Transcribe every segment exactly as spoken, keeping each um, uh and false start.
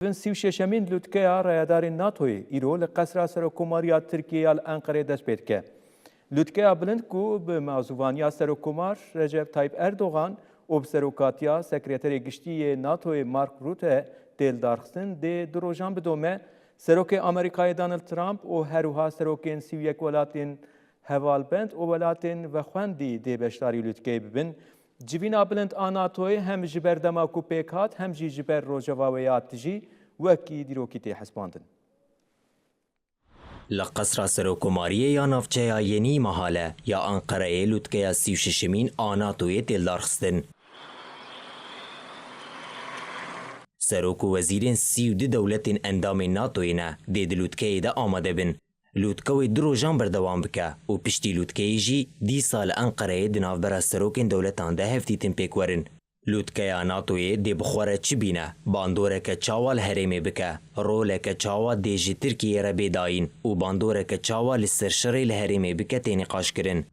Bin sî û şeşemîn lûtkeya rayedarên NATOyê îro li Qesra Serokkomariya Tirkiyê ya li Enqerê dest pê dike. Lûtkeya bilind ku bi mazûvaniya Serokkomar Recep Tayyip Erdogan û bi serokatiya Sekreterê Giştî yê NATOyê Mark Rutte tê lidarxistin, dê du rojan bidome. Serokê Amerîkayê Donald Trump û her wiha serokên sî û yek welatên hevalbend û welatên vexwendî dê beşdarî lûtkeyê bibin. Civîna bilind a NATOyê hem ji ber dema ku pêk hat, hem jî ji ber Rojava wê ya tijî wekî dîrokî tê hesibandin. Li Qesra Serokkomariyê ya Navçeya Yenî Mahale ya Enqereyê lûtkeya sî û şeşemîn a NATOyê tê lidarxistin. Serok û wezîrên sî û du dewletên endamên NATOyê ne dê di lûtkeyê de amade bin. Lûtke wê du rojan berdewam bike û piştî lûtkeyê jî dîsa li Enqereyê di navbera serokên dewletan de hevdîtin pêk werin. Lûtkeya NATOyê dê bi xwe re çi bîne, bandoreke çawa li herêmê bike, roleke çawa dê ji Tirkiyeyê re bê dayîn û bandoreke çawa li ser şerê li herêmê bike tê nîqaşkirin.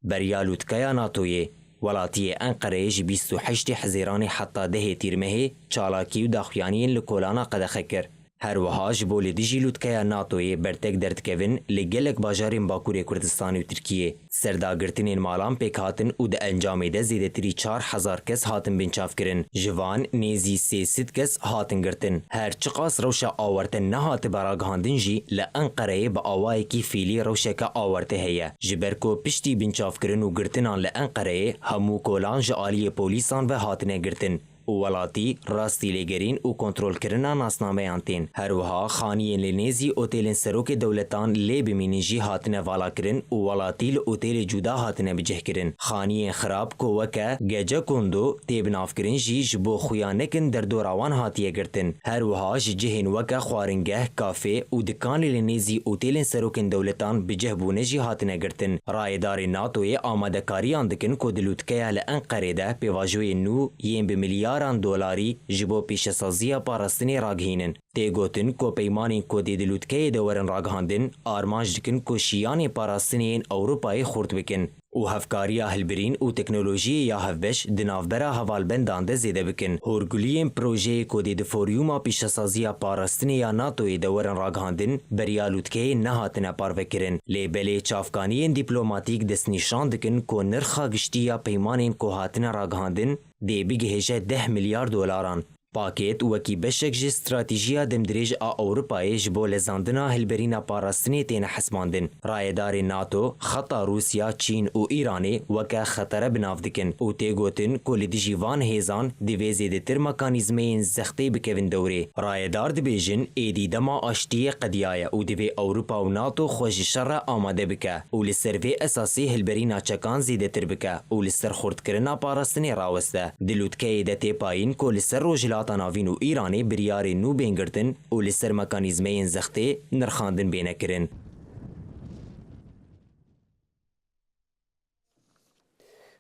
Beriya lûtkeya NATOyê, welatiyê Enqereyê ji bîst û heştê Hezêranê heta dehê Tîrmehê çalakî û daxuyaniyên li kolana qedexe kir. Her wiha ji bo li dijî lûtkeya NATOyê bertek derdikevin li gelek bajarên Bakurê Kurdistanê û Tirkiyê. Serdagirtinên malan pêk hatin û di encamê de zêdetirî çar hezar kes hatin binçavkirin. Ji van nêzî sê sed kes hatin girtin. Her çiqas rewşa awarte nehatibe ragihandin jî, li Enqereyê bi awayekî fîlî rewşeke awarte heye. Ji ber ku piştî binçavkirin û girtinan li Enqereyê hemû kolan ji aliyê polîsan ve hatine girtin û welatî rastî lêgerîn û kontrolkirina nasnameyan tên. Her wiha xaniyên li nêzî otêlên serokê dewletan lê bimînin jî hatine valakirin û welatî li otêlê cuda hatine bicihkirin. Xaniyên xirab ku weke Gecekondu tê binavkirin jî ji bo xuya nekin derdora wan hatiye girtin. Her wiha ji cihên weke xwaringeh, kafê û dikanê li nêzî otêlên serokên dewletan bi cih bûne jî hatine girtin. Rayedarên NATOyê amadekariyan dikin ku di lûtkeya li Enqerê de pêvajoyên nû yên bi milyaran dolarî ji bo pîşesaziya parastinê ragihînin. Tê gotin ku peymanên ku dê di lûtkeyê de werin ragihandin, armanc dikin ku şiyanên parastinê yên Ewropayê xurt bikin û hevkariya hilbirîn û teknolojiyê ya hevbeş di navbera hevalbendan de zêde bikin. Hûrguliyên projeyê ku dê di Foryuma Pîşesaziya Parastinê ya NATOyê de werin ragihandin, beriya lûtkeyê nehatine parvekirin. Lê belê çavkaniyên dîplomatîk destnîşan dikin ku nirxa giştî ya peymanên ku hatine ragihandin dê bigihêje deh milyar dolaran. Pakêt wekî beşek ji stratîjiya demdirêj a Ewropayê ji bo lezandina hilberîna parastinê têne hesibandin. Rayedarên NATO xeta Rûsya, Çîn û Îranê weke xetere bi nav dikin û tê gotin ku li dijî van hêzan divê zêdetir mekanîzmeyên zextê bikevin dewrê. Rayedar dibêjin, êdî dema aştiyê qediyaye û divê Ewropa û NATO xwe ji şer re amade bike û li ser vê esasî hilberîna çekan zêdetir bike û li ser xurtkirina parastinê raweste. Di lûtkeyê de tê payîn ku li ser Rojhilata Navîn û Îranê biryarên nû bên girtin û li ser mekanîzmeyên zextê nirxandin bêne kirin.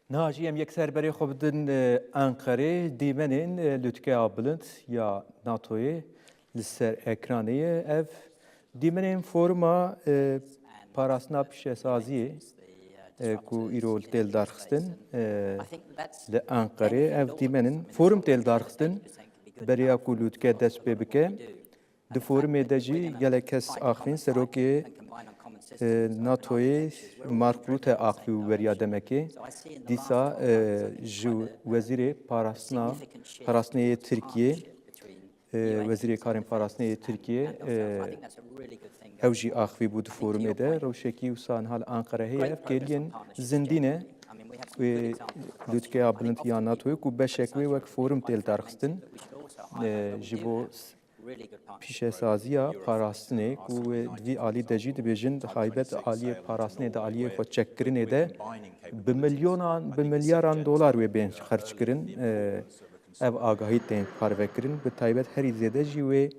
Niha jî em yekser berê xwe bidin, e, Enqerê. Dîmenên, e, lûtkeya bilind ya NATOyê li ser ekranê ye. Ev dîmenên foruma, e, parastina pîşesaziyê, e, ku îro tê lidarxistin, e, li Enqerê. Ev dîmenên forum tê lidarxistin. Beriya ku lûtke dest pê bike. Di forumê de jî gelek kes axivîn. Serokê, e, NATOyê Mark Rutte axivî û beriya demekê. Dîsa, e, ji wezîrê parastina, parastinê yê Tirkiyê, e, wezîrê karên parastinê yê Tirkiyê, e, ew jî axivî bû di forumê de. Rewşekî wisa niha li Enqere heye. Ev kêliyên zindî ne wê lûtkeya bilind ya NATOyê ku beşek wê wek forum tê lidarxistin, e, ji bo pîşesaziya parastinê ku wê di vî alî de jî dibêjin, di taybet aliyê parastinê de, aliyê xweçekkirinê de bi milyonan, bi milyaran dolar wê bên xerckirin. E, ev agahî tên parvekirin. Bi taybet herî zêde jî wê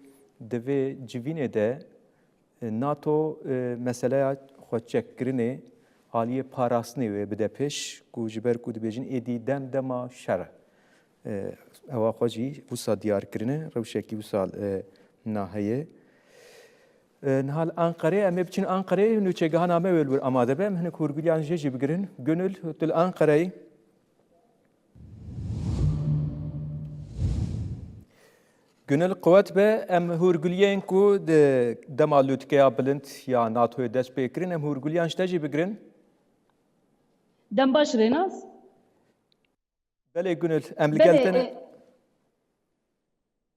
di vê civînê de, e, NATO, e, meseleya xweçekkirinê aliyê parastinê wê bide pêş ku ji ber ku dibêjin êdî dem dema şer e. E, ewa xwe jî wisa diyar kirine, rewşekî wisa, e, na heye. E, niha li Anqerê, em ê biçin Anqerê, nûçegihana me wê li wir amade be, em hinek hûrgiliyan jê jî bigirin. Gönül, tu li Anqereyê. Gönül, qewet be, em hûrgiliyên ku di dema lûtkeya bilind ya NATOyê dest pê kirin, em hûrgiliyan ji te jî bigirin. Dem baş Rênas. Belê Gönül, em li gel Belê, te ne. e,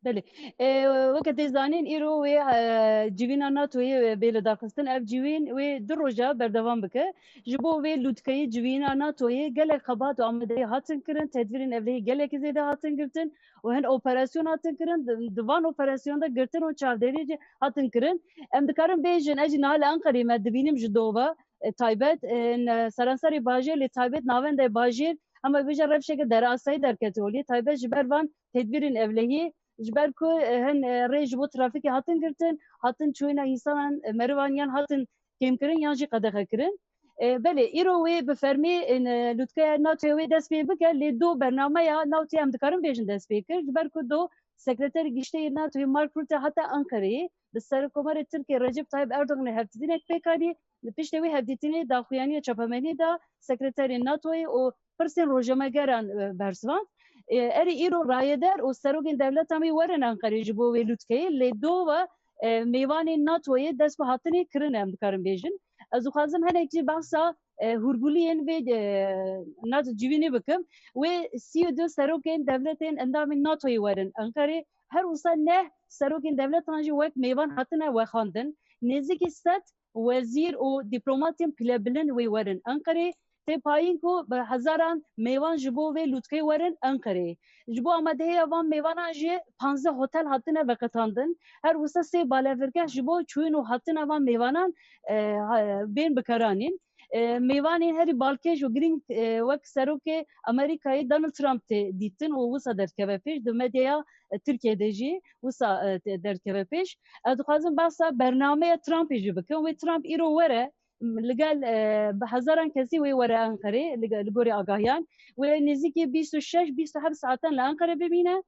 Belê. E, weke tê zanîn, îro wê, e, civîna NATOyê bê lidarxistin. Ev civîn wê du roja berdewam bike. Ji bo wê lûtkeyê civîna NATOyê gelek xebat û amadeyî hatin kirin, tedbîrên ewlehî gelekî zêde hatin girtin û hin operasyon hatin kirin. Di, di van operasyon de girtin û çavdêrî jî hatin kirin. Em dikarin bêjin, ez jî niha li Enqerê me dibînim ji dova, e, taybet, e, ne, seranserê bajêr, lê taybet navendê bajêr, hema bêje rewşeke derasayî derketiye holê, taybet ji ber van tedbîrên ewlehî, ji ber ku, e, hin, e, rê ji bo trafîkê hatin girtin, hatin çûyîna însanan, e, merivan yan hatin kêmkirin yan jî qedexe kirin. E, belê, îro wê bi fermî, e, ne, lûtkeya NATOyê wê dest pê bike, lê do bernameya NATOyê em dikarin bêjin dest pê kir, ji ber ku do Sekreterê Giştî yê NATOyê Mark Rutte hate Anqereyê, bi Serokkomarê Tirkiyê Recep Tayyip Erdoganê hevdîtinek pêk anî, li piştê wê hevdîtinê daxuyaniya çapemeniyê da sekreterên NATOyê û pirsên rojnamegeran, e, bersivand. E, erê îro rayeder û serokên dewletan wê werin Enqerê ji bo wê lûtkeyê, lê do ve, e, mêvanên NATOyê dest bi hatinê kirin, em dikarin bêjin. Ez dixwazim hinek jî behsa, e, hûrguliyên vê, e, NATO civînê bikim. Wê sî û du serokên dewletên endamên NATOyê werin Enqerê. Her wisa neh serokên dewletan jî wek mêvan hatine wexandin. Nêzîkî sed wezîr û dîplomatên pilebilind wê werin Enqerê. Tê payîn ku bi hezaran mêvan ji bo vê lûtkeyê werin Enqereyê. Ji bo amadehiya van mêvanan jî panzdeh hotel hatine veqetandin. Her wisa sê balefirgeh ji bo çûyîn û hatina van mêvanan, e, ha-, bên bikeranîn. E, mêvanên herî balkêş û girîng, e, wek serokê Amerîkayê Donald Trump tê dîtin û wisa derdikeve pêş. Di medyaya, e, Tirkiyê de jî wisa, e, tê-, derdikeve pêş. Ez dixwazim behsa bernameya Trumpê jî bikim. Wê Trump îro were, m, li gel, e, bi hezaran kesî wê were Enqerê, li ge-, li gorî agahiyan. Wê nêzîkî bîst û şeş, bîst û heft saetan li Enqere bimîne.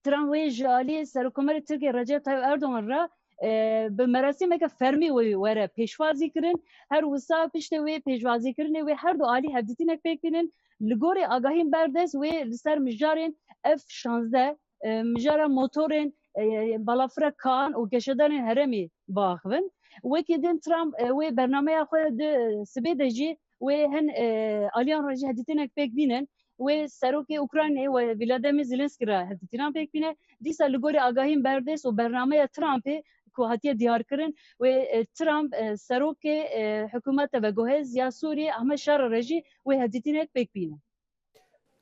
Trump wê ji alî Serokkomarê Tirkiyê Recep Tayyip Erdogan re, e, bi merasîmeke fermî wê were pêşwazî kirin. Her wisa piştê wê pêşwazîkirinê wê her du alî hevdîtînek pêk bînin. Li gorî agahîn berdest wê li ser mijarên F şazdeh, e, mijara motorên, e, balafira Kaan û geşedanên herêmî biaxivin. Wekî din Trump, e, wê bernameya xwe di sibê de jî wê hin, e, aliyan re jî hevdîtinek pêk bînin. Wê serokê Ukraynayê wê Volodymyr Zelensky re hevdîtinan pêk bîne. Dîsa li gorî agahîn berdest û bernameya Trumpê ku hatiye diyarkirin, wê, e, Trump, e, serokê, e, hikûmeta veguhêz ya Sûriyê Ahmet Şara re jî wê hevdîtinek pêk bîne.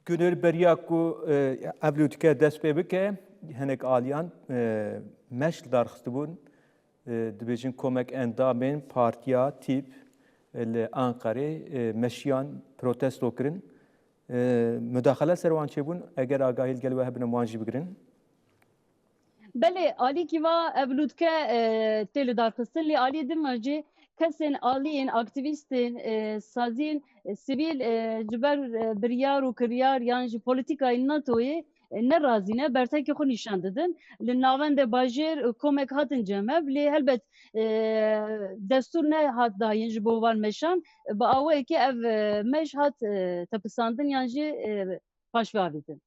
Gönül, beriya ku, e, ev lûtke dest pê bike, hinek aliyan, e, meş li dar xistibûn, e, dibêjin komek endamên partiya tîp, e, li Anqerê, e, meşiyan protesto kirin. E, mudaxele ser wan çêbûn, eger agahî li gel we hebin em wan jî bigirin. Belê, alîkî va ev lûtke, e, tê lidarxistin, lê alî din ve jî kesên aliyên, aktîvîstên, e, saziyên, e, sivîl, e, ji ber, e, biryar û kiryar yan jî polîtîkayên NATOyê, e, nerazî ne, bertekê xwe nîşan didin. Li navendê bajêr, e, komek hatin cem hev, lê helbet, e, destûr nehat dayîn ji bo van meşan, bi awayekî ev, e, meş hat, e, tepisandin yan jî, e, paşve avêtin.